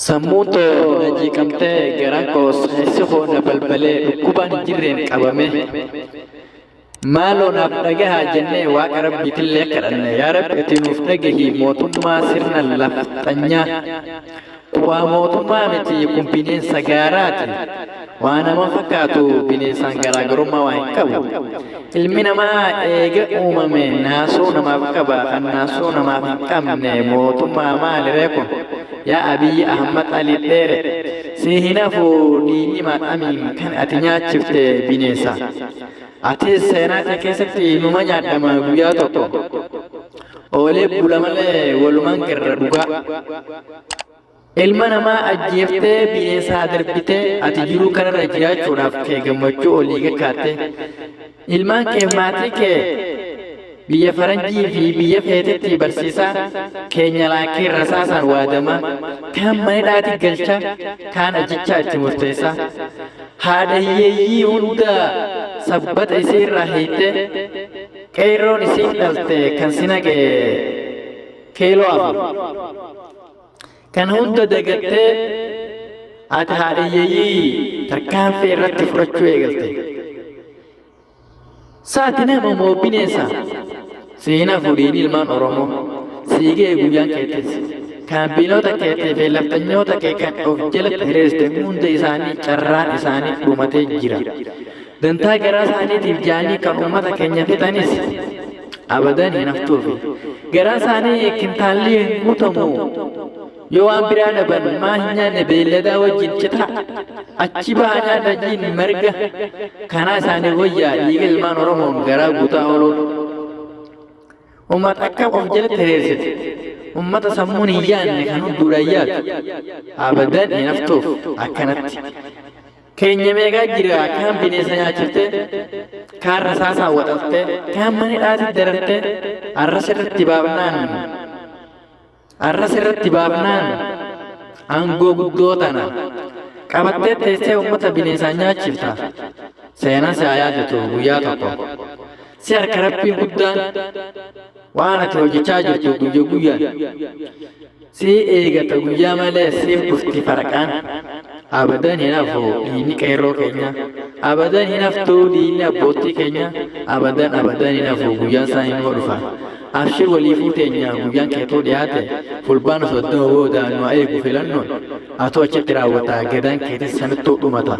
Sammuun too na jeeqamtee garaan koos keessi koo na balbalee dhukkubaan hin jirreen qabame. Maaloo naaf dhagahaa jennee waaqa rabbiitillee kadhanne yaa rabbi ati nuuf dhagahi mootummaa sirna lafxanyaa. Waa mootummaa miti kun bineensa gaaraati. Waa nama fakkaatu bineensaan garaagarummaa waa hin qabu. Ilmi namaa eega uumame naasuu namaaf qaba kan naasuu namaaf hin qabne mootummaa maaliree kun? Yaa Abiyyi Ahmad Ali Dheere si hin hafu dhiigni maadhamiin kan ati nyaachifte bineensa. Atis seenaa kee keessatti numa nyaadhama guyyaa tokko. Oolee bula malee walumaan garra dhugaa. Ilma namaa ajjeeftee bineensaa darbitee ati jiruu kanarra jiraachuudhaaf kee gammachuu olii gakkaatte. Ilmaan kee maatii kee biyya faranjii fi biyya feetetti barsiisaa keenya laakkee rasaasaan waadamaa kaan mana hidhaatti galchaa kaan ajjechaa itti murteessaa. Haadha hiyyeeyyii hunda sabbata isii irraa hiittee qeerroon isiin dhalte kan si naqe kiiloo 4. Kan hunda dagattee ati haadha hiyyeeyyii tarkaanfii irratti fudhachuu eegalte. Saati nama moo bineensa? Siin hafu dhiigni ilmaan Oromoo. Sii ga'e guyyaan keetis. Kaambiinoota keetii fi lafxanyoota kee kan of jalatti hiriirste hunda isaanii carraan isaanii dhumatee jira. Dantaa garaa isaaniitiif jaanii kan uummata keenya fixanis abadan hin haftuufi. Garaan isaanii kintaalli hin guutamu. Yoo waan biraa dhaban maa hin nyaanne beelladaa wajjin citaa achi baha nyaadha jiin marga kanaa isaanii wayyaa dhiiga ilmaan Oromoon garaa guutaa ooluun. Uummata akkam of jalatti hiriirsite. Uummata sammuun hin yaadne kan hudduudhaan yaadu. Abadan hin haftuuf akkanatti. Keenya meeqaa jira kaan bineensa nyaachiftee, kaan rasaasaan waxaltee, kaan mana hidhaatti darartee, arras irratti baafnaan Arras irratti baafnaan aangoo guddoo tana qabattee teessee uummata bineensaan nyaachifta. Seenaan si haa yaadatu guyyaa tokko. Si harka rabbiin guddaan waan ati hojjechaa jirtu guyya guyyaan. Si eegata guyyaa malee siif dhufti faraqaan. Abadan hin hafu dhiigni qeerroo keenya. Abadan hin haftu dhiigni abboottii keenya. Abadan abadan hin hafu guyyaan isaa hin dhufa. Abshir waliifuu teenya guyyaan keetuu dhiyaate fulbaana 30 booda nu haa eegu filannoon atuu achitti raawwata gadaan keetis sanittuu dhumata.